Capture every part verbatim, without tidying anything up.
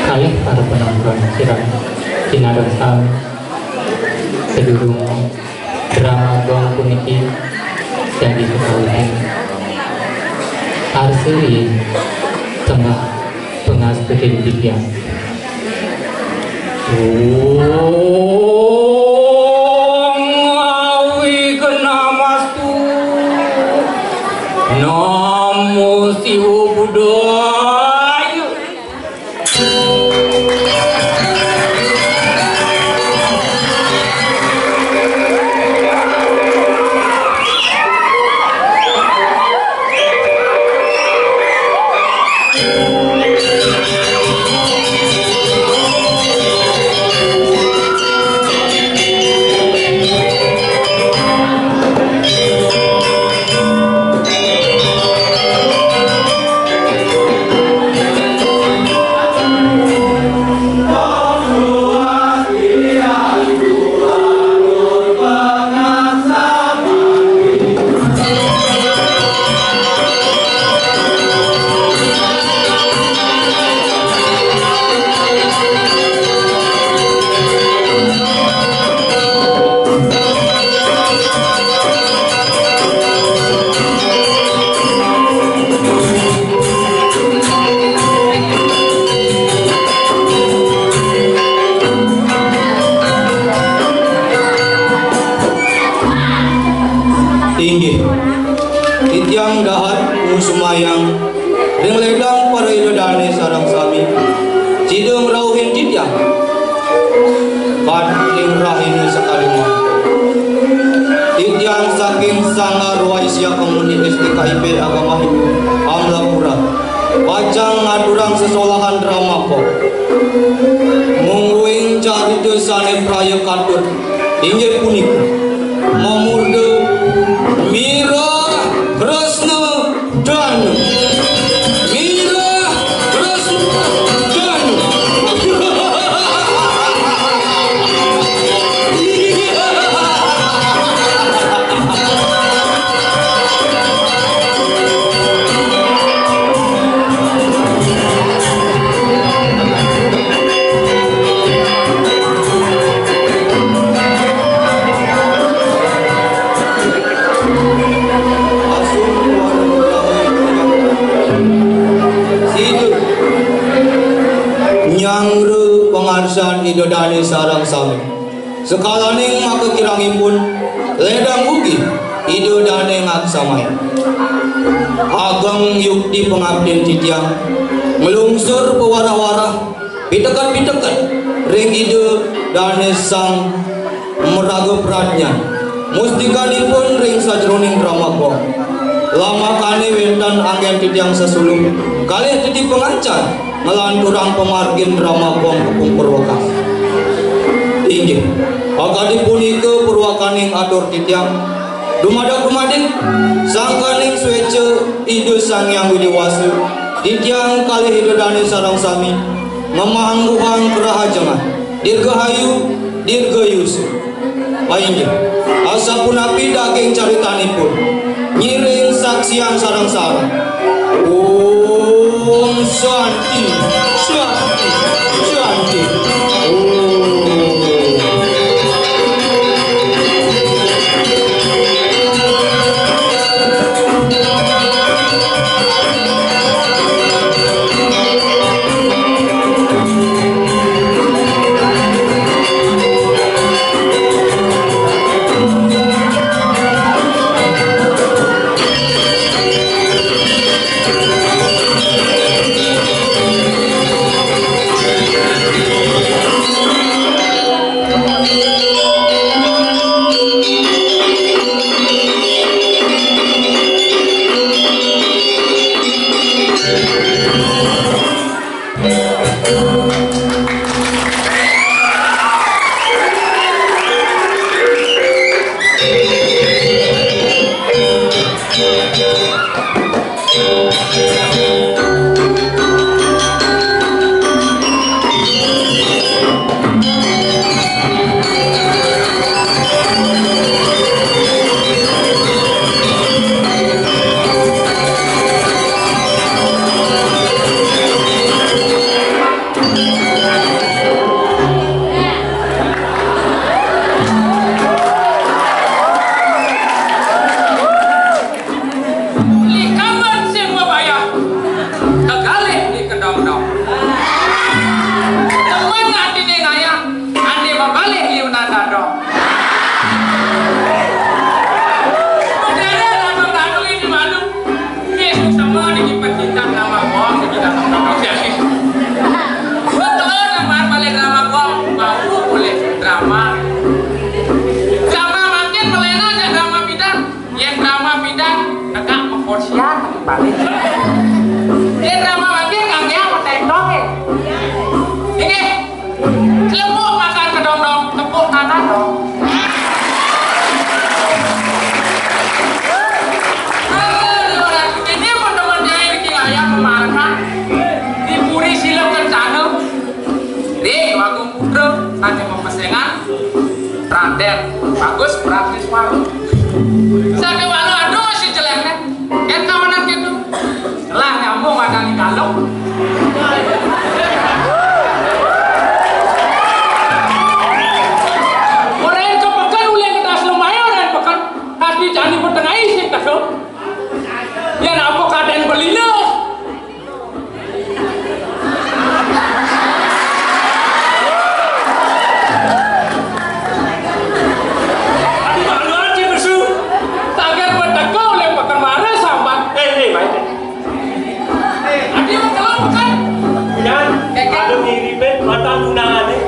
Kalih para penonton kirang kinareng sami, sadurung drama gong puniki dadi kekawitin, arsa ring tengah pangastutin titiang. Om Awighnamastu. Namo Siwa Buddhaya. Inggih. Titiang dahat ngusumayang ring ledang para Ida dane sareng sami, sida ngrauhin titiang. Bad ring rahina sakadi mangkin, titiang saking Sanggar Waisya Kemuni S T K I P Agama Hindu Amlapura pacang ngaturang sesolahan drama gong. Mungguing carita sane praya katut inggih punika mamurda Mirah Kresna Danu. Mirah Kresna Danu. Sida nyanggra pangarsan Ida dane sareng sami. Sakalaning makakirangipun, ledang ugi Ida dane ngaksamain. Ageng yukti pangaptin titiang, nglungsur pawarah-warah, piteket-piteket ring Ida dane Sang Maraga Pradnyan. Mustikanipun ring sajeroning drama gong. Lamakane wenten anggen titiang sesuluh kalih titi pangancan nglanturang pamargin drama gong kapungkur wekas. Inggih, akadi punika purwakaning atur titiang. Dumadak dumadik, sangkaning sueca Ida Sang Hyang Widi Wasa, titiang kalih Ida dane sareng sami ngamangguhang karahajengan, dirgahayu, dirgayusa. Painggih, asapunapi daging caritanipun, ngiring saksian sareng-sareng. Om Santi, Santi, Santi. Om. Balik. Dia drama lagi kagak apa tektok ya? Ini celebuk makan kedondong, tepuk tangan dong. Aduh, ini pun teman dia ini kira ayam kemarin kan. Di puri sila kencana. Nih, Agung Putra, nanti mau pesengan. Raden, bagus, praktis baru. Saya walu aduh masih jelek nih. Kan kawanan gitu. Lah nyambung ada di dalam. Orang ke pekan, ulah ke tas lemari orang pekan. Hati jani pertengah isi tak. Ya apa kadang beli. Adi malu aja besu. Tagar berteko oleh pekan marah sambat. Eh, eh, baik. Adi mau keluar bukan? Jangan. Kayak ada mirip, eh, mata tunangan, eh.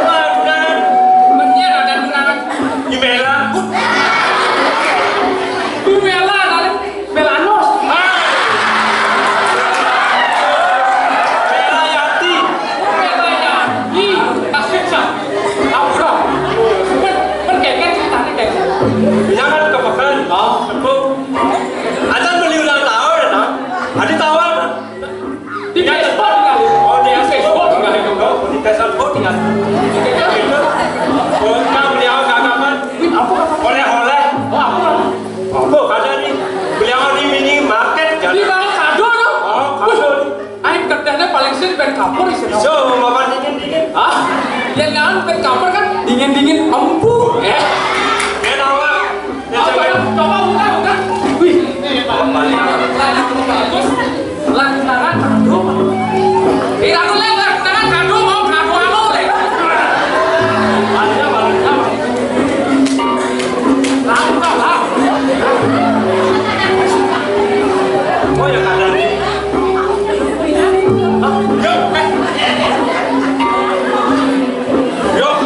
Wah, tunangan. Bener ada tunangan. Di Mela. Di Mela, ada. Belanos. Ah. Belayati. Belayati. Tasik sa. Abra. Kan, kan kayak kan ceritanya kayak gitu. Jangan kepekan. Oh, tepuk. Acan beli ulang tahun, nah. Adi tawar. Di Facebook tinggal. Oh, di Facebook tinggal. Oh, di Facebook tinggal. Oh, enggak, beli apa, kakak, Pak? Wih, apa, apa? Oleh-oleh. Oh, apa? Apa, kada nih? Beli apa di minimarket, kan? Di mana kado, no? Oh, kado. Aing kerjanya paling sering ben kapur, sih. So, makan dingin-dingin. Ah, yang nyaman ben kapur kan dingin-dingin empuk. Eh. Dia tawa. Coba, coba buka, buka. Wih, bagus. Lantaran kado. Ih, aku lihat lantaran kado mau kado apa, Le? Ada apa? Ada apa? Langsung, lah. Oh, ya, ada nih. Hah? Yuk, eh. Yuk.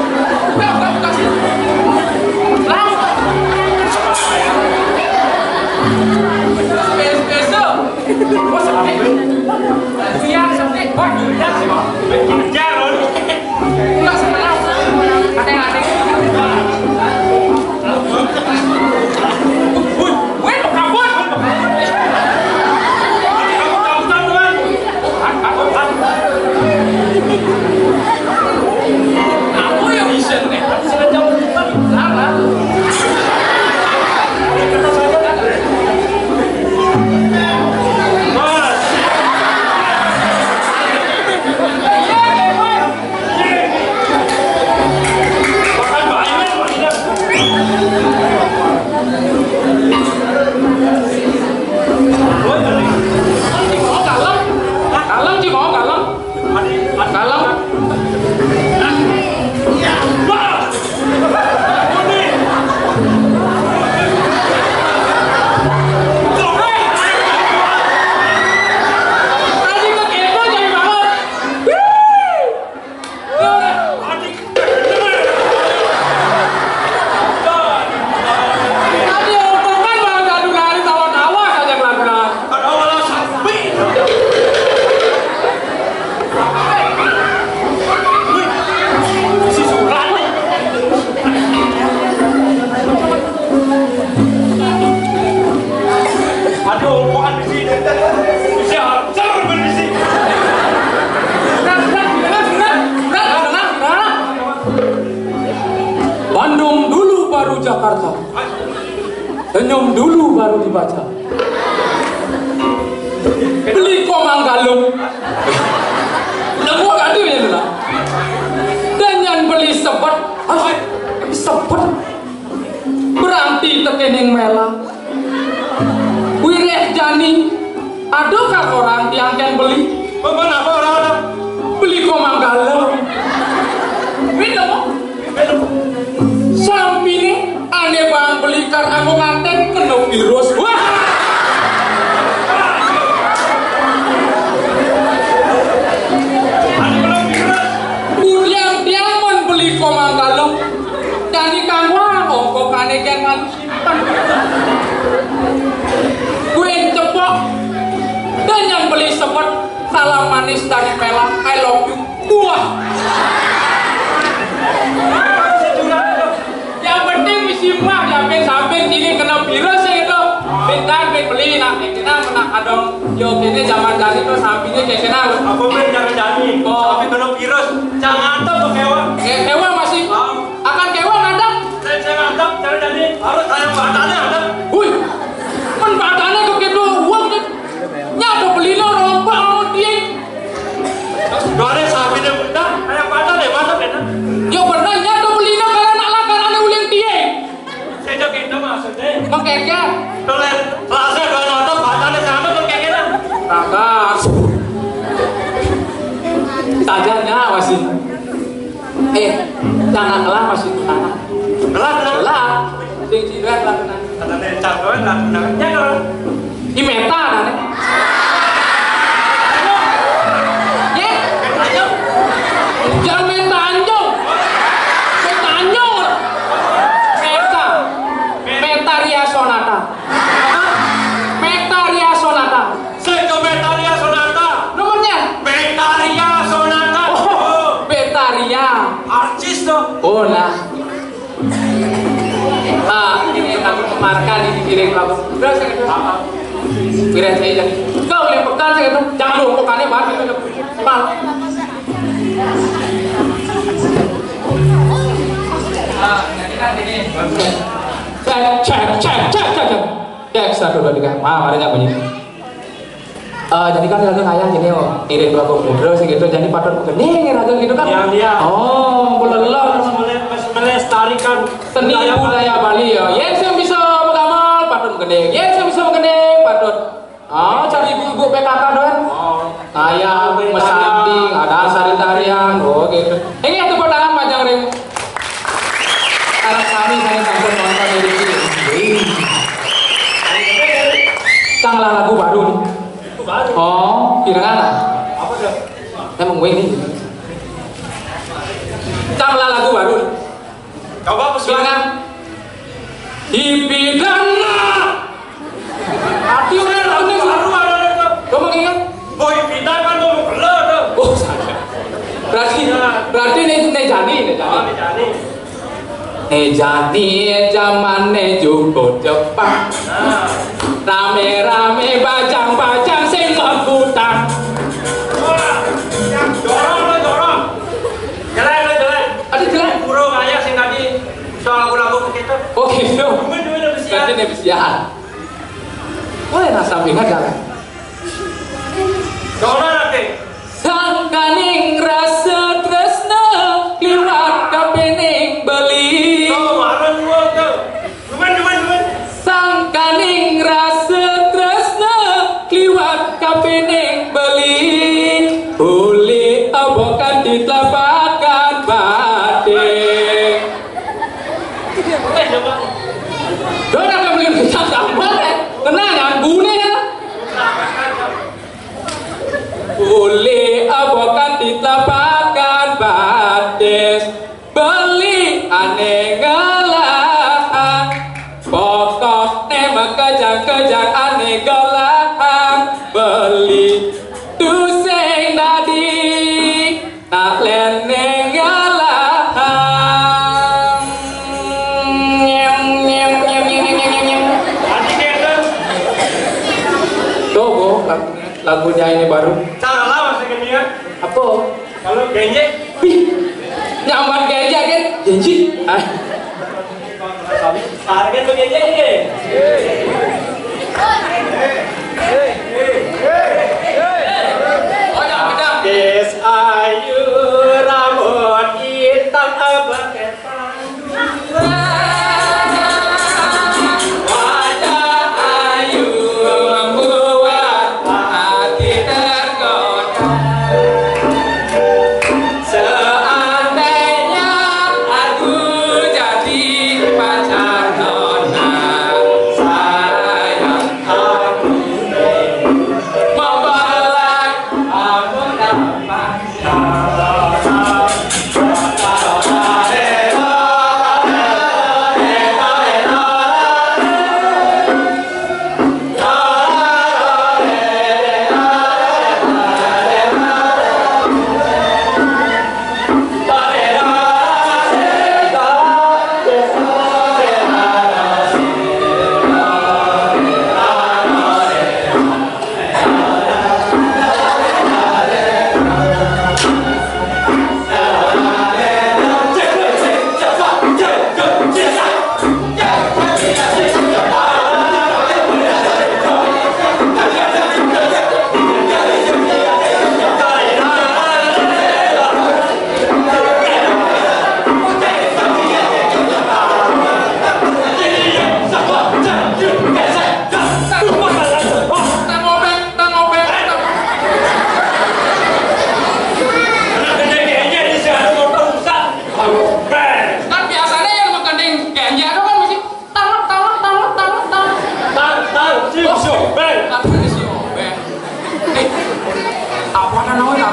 Kalem, Ci, mau kalem? Kalem. Tadi kekepo jadi banget. Tadi omongan malah gaduh lari, tawa-tawa saja, gaduh lari. Ada malah sampai. Wih, si Suran nih. Aduh, omongan di sini. Bisa hancur di sini. Bandung dulu baru Jakarta. Senyum dulu baru dibaca. Beli komang galung. Lemu kadu ya, Luna. Dan yang beli sebet. Ah, sebet. Berarti tekening mela. Wireh jani. Aduh, kak orang tiang ken beli. Apa, apa, orang, orang? Beli komang galung. Wih, lemu. Sampine ane bang beli kar aku nganten kena virus. Wah. Ane kena virus. Udiang tiang mun beli komang galung. Jani kang wah ongkokane ken manusia. Tadi pela, I love you. Buah. Yang penting misi mah, ya, ben sampai sini kena virus ya gitu. Ben dan ben beli, nah, kayak kena menang adong. Yo, kini zaman dari itu sapinya kayak kena. Apa ben jangan jadi? Oh. Sampai kena virus, jangan tuh kewa. Kayak kewa masih. Oh. Akan kewa ada. Dan saya mantap, jangan jadi. Harus kayak batanya ada. Wih, kan batanya kok gitu, uang kan. Nyata belinya orang apa, orang dia. Dua hari sapi dia muda, kayak pada deh, masa beda? Ya benar, nyata belinya karena anak karena ulang dia. Saya jawab itu maksudnya. Makanya. Tulen, rasa dua nonton, batanya sama tuh kayak gitu. Kakak. Tajanya masih. Eh, tanah kelah masih tanah. Kelah, kelah. Kelah. Sing cindran lah kena. Ada yang cadoan lah kena. Ya, kelah. Di meta ada nih. Ye? Jangan meta anjong. Meta anjong. Meta. Meta Ria Sonata. Meta Ria Sonata. Saya ke Betaria Sonata. Nomornya? Betaria Sonata. Oh, Betaria. Artis tuh. Oh, nah. Ah, ini aku kemarin ini kirim kamu. Udah saya kata apa? Kira saya jadi. Kau yang pekan saya kata, jangan lupa pekannya baru itu. Mal. Ah, jadi kan ini. Cek, cek, cek, cek, cek, cek. Cek, satu, dua, tiga. Ah, ada nggak bunyi? Eh, jadi kan lagu ngayah gini, oh, iring lagu mudra sih gitu. Jadi patut gini, lagu gitu kan. Iya, iya. Oh, belum. Masih mele-, masih melestarikan seni budaya budaya Bali ya. Yes, yang bisa mengamal patut gini. Yes, yang bisa gini patut. Oh, cari ibu-ibu P K K doang. Oh. Ngayah, mesanting, ada sari tarian, oh gitu. Ini tepuk tangan panjang ring. Anak kami saya sampun nonton ini. Wih. Canglah lagu baru nih. Itu baru. Oh, pirengan ah? Apa tuh? Emang gue ini. Canglah lagu baru nih. Coba pesulangan. Pirengan? Hipidana. Arti udah lagu baru ada tuh. Coba ingat. Boy Pita kan mau belum tuh. Oh, salah. Berarti, berarti nih, nih jadi, nih jadi. Oh, nih jadi. Nih jadi zaman nih cukup cepat. Nah. Rame-rame bajang-bajang sing makutan. Wah, yang dorong lo dorong. Jelek lo jelek. Ada jelek. Pura kayak sing tadi soal lagu-lagu kita. Oh gitu. Cuman cuman lebih siap. Berarti nih siap. Wah, enak sampingan jalan. Dorong lagi. Sangkaning rasa tresna liwat kapining beli. Tuh, warung gua tuh. Cuman, cuman, cuman. Sangkaning rasa tresna liwat kapining beli. Uli abokan di telapakan batik. Eh, coba. Dora kami bisa tambah, eh. Tenang, anggune ya. Uli abokan di telapakan batis. Beli ane ngelah. Pokokne makejang-kejang ane ngelah. Beli tusing dadi. Nak lene ngalahang. Nyem, nyem, nyem. Tadi gitu. Tuh, Bu, lagunya, lagunya ini baru. Cara lama sih gini ya. Apa? Kalau genjek. Wih, nyaman genjek kan? Genjek. Ah. Harga tuh genjek ini. Yes, ayu rambut hitam abang.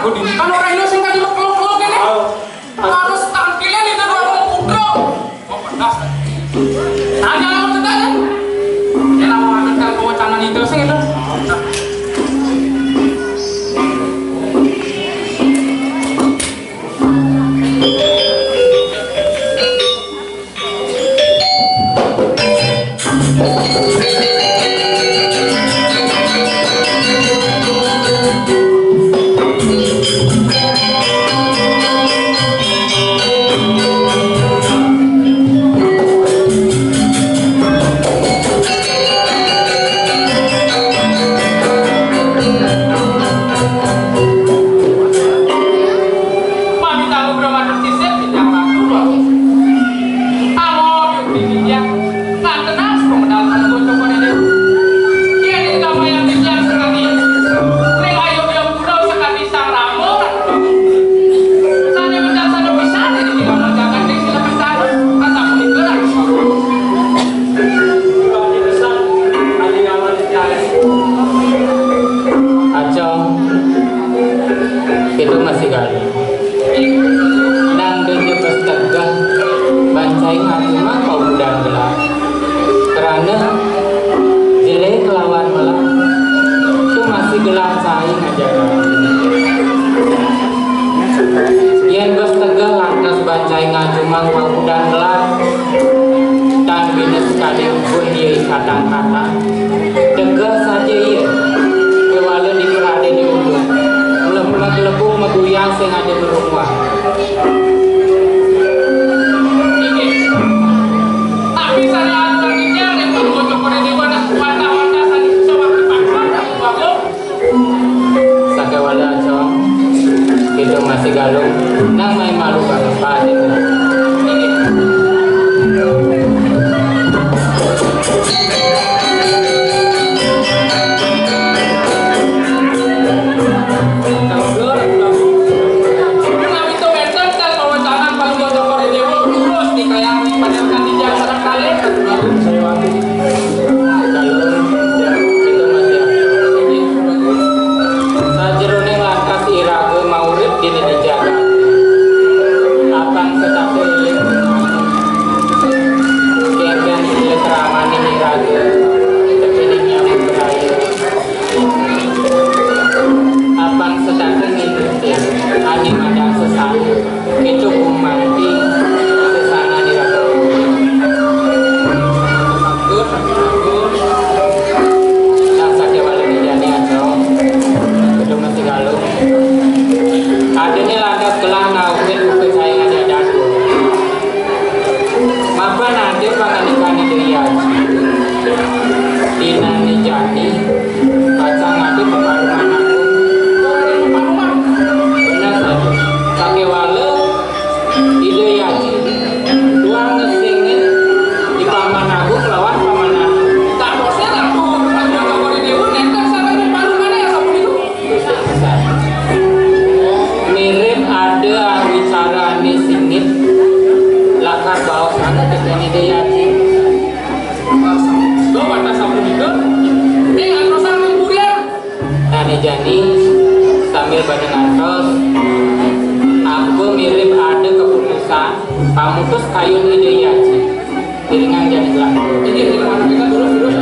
Kan ora iso sing tadi lok-lok kene. Harus tampilin itu dua orang putra. Kok pedas? Tanya lawan kita kan? Ini lawan kita kewacana itu sing itu. Pamit aku berangkat sisip, yang ratu, Amo, yuk, di India. Nggak tenang, semua modal kan gua coba ini. Dia di kamar yang dia sekali. Ning ayo dia pulau sekali sang ramo. Sana minta sana bisa, ini di kamar jangan di sini besar. Kata pun itu lah. Acong, itu masih galuh. Nang dene bes tegeh, ban cai ngajumang paukudan gelah. Krana jelé kelawan melah, tu masih gelah cai ngajaga. Yén bes tegeh lantas ban cai ngajumang paukudan gelah, tan bina sekadi pun ia ikatan-katan. Tegeh saja ia, kéwala di pradéné ulun. Mlebug-mlebug maguyang sing ada merumuan. Inggih. Tapi sané aturan iki nek Pak Bocokore Dewa nak wantah-wantah sané bisa waktu papan, Pak Bocok. Sakéwala, Cong, kita masih galuh nang main malu banget, Pak. Inggih. Sajeroning lantas iraga maurip dini di jagat. Apang setata iling kenten sila keramaning iraga, tepining nyambut beraya. Apang setata nginutin, ani madang sesana, keco gumanti, sesana nirata. Bagus, bagus. Nah, sakéwala dijani, Acong. Gedung masih galuh. Adéné lantas gelah nawit uga saingan dadua. Mapan ada pangandikan Ida Hyang Aji. Dinané jani pacang ada peparuman agung. Bener saja. Sakéwala Ida Hyang Aji tuang ngesingin di Paman Agung lawan Paman Agung. Tak bosnya ratu, ratu Dewa, nenten sampai peparumannya ya, sapunika. Mirip ada awicarané singit lakar baos ana tekén Ida Hyang Aji. Duh, wadah sapunika. Ning antosan ring purian. Dané jani sambil badé ngantos, apa mirip ada keputusan pamutus kayun Ida Hyang Aji. Iringan jani gelah. Inggih, ring manah kita terus, terus.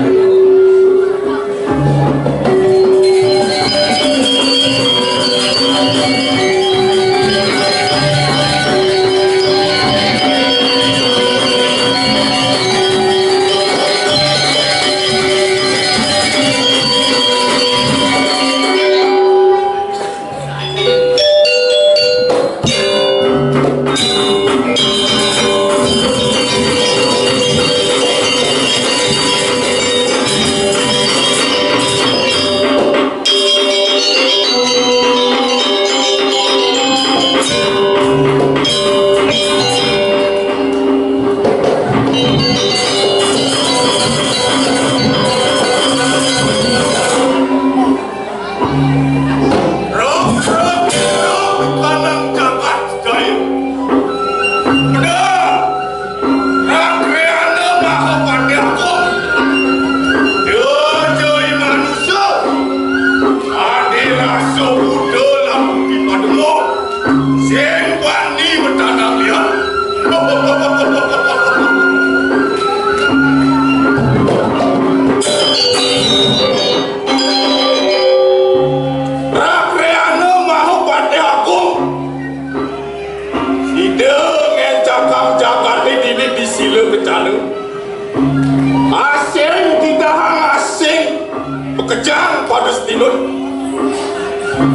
Jang pada setinut.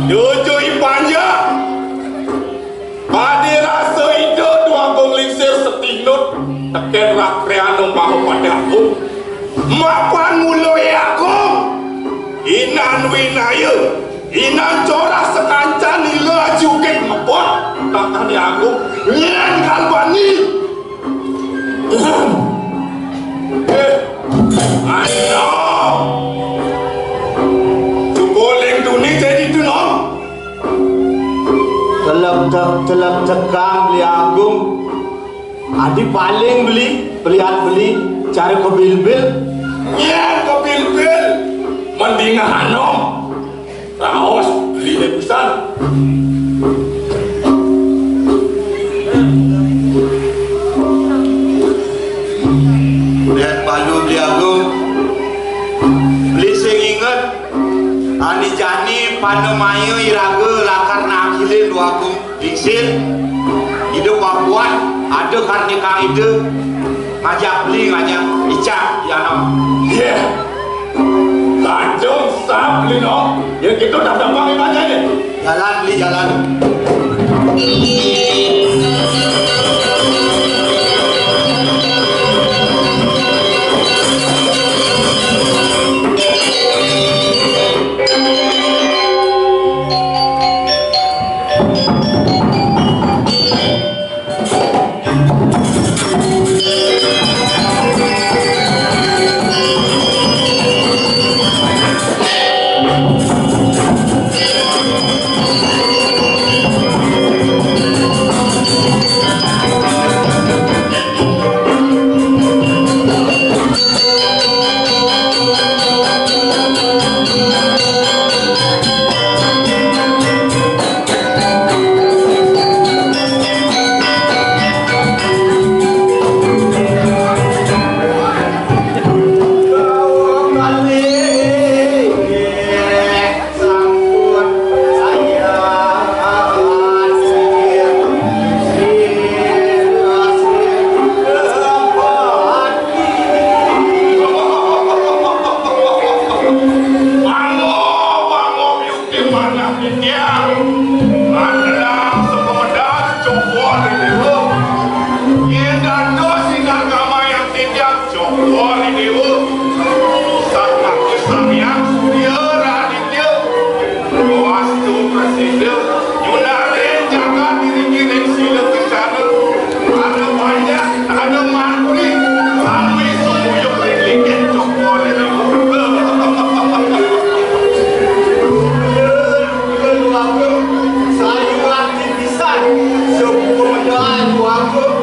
Duju i panjang. Padi rasa ida Dwagung Lingsir setinut teken Rakriana Maha Patih Agung. Mapan mula i agung. Inan winaya, inan corah sakancan ila jukit ngepot. Takan i agung. Nyen kalbani. Eh, ayo. Cukuling tuni jadi tu, no. Telep tek-, telep tekang beli agung. Adi paling beli, peliat beli, cara kebilbil. Ya, kebilbil. Mendingan, no. Raos, beli lebusan. Udah palu beli agung. Beli sing inget. Ani jani panemaya iraga lakar nakilin Dwagung Lingsir. Ida pabuat ada karnika ida. Ngajak beli, ngajak icak, ya, no. Iya. Kacung sap, Lino. Ya, kita dah dapat ibadah ni. Jalan, beli jalan. Di manah titiang, manah sepemedal cokor di dewa. Yen dados sinar kamayang titiang cokor di dewa. Sang Makta Sang Hyang Surya Raditya, Wastu Prasida, nyunarin jagat diringkiring sila kencana. Ada banyak, ada mantri, sami sumuyuh ring linggih cokor di dewa. Keluarga, saya ati pisan, sepupu medal keluarga.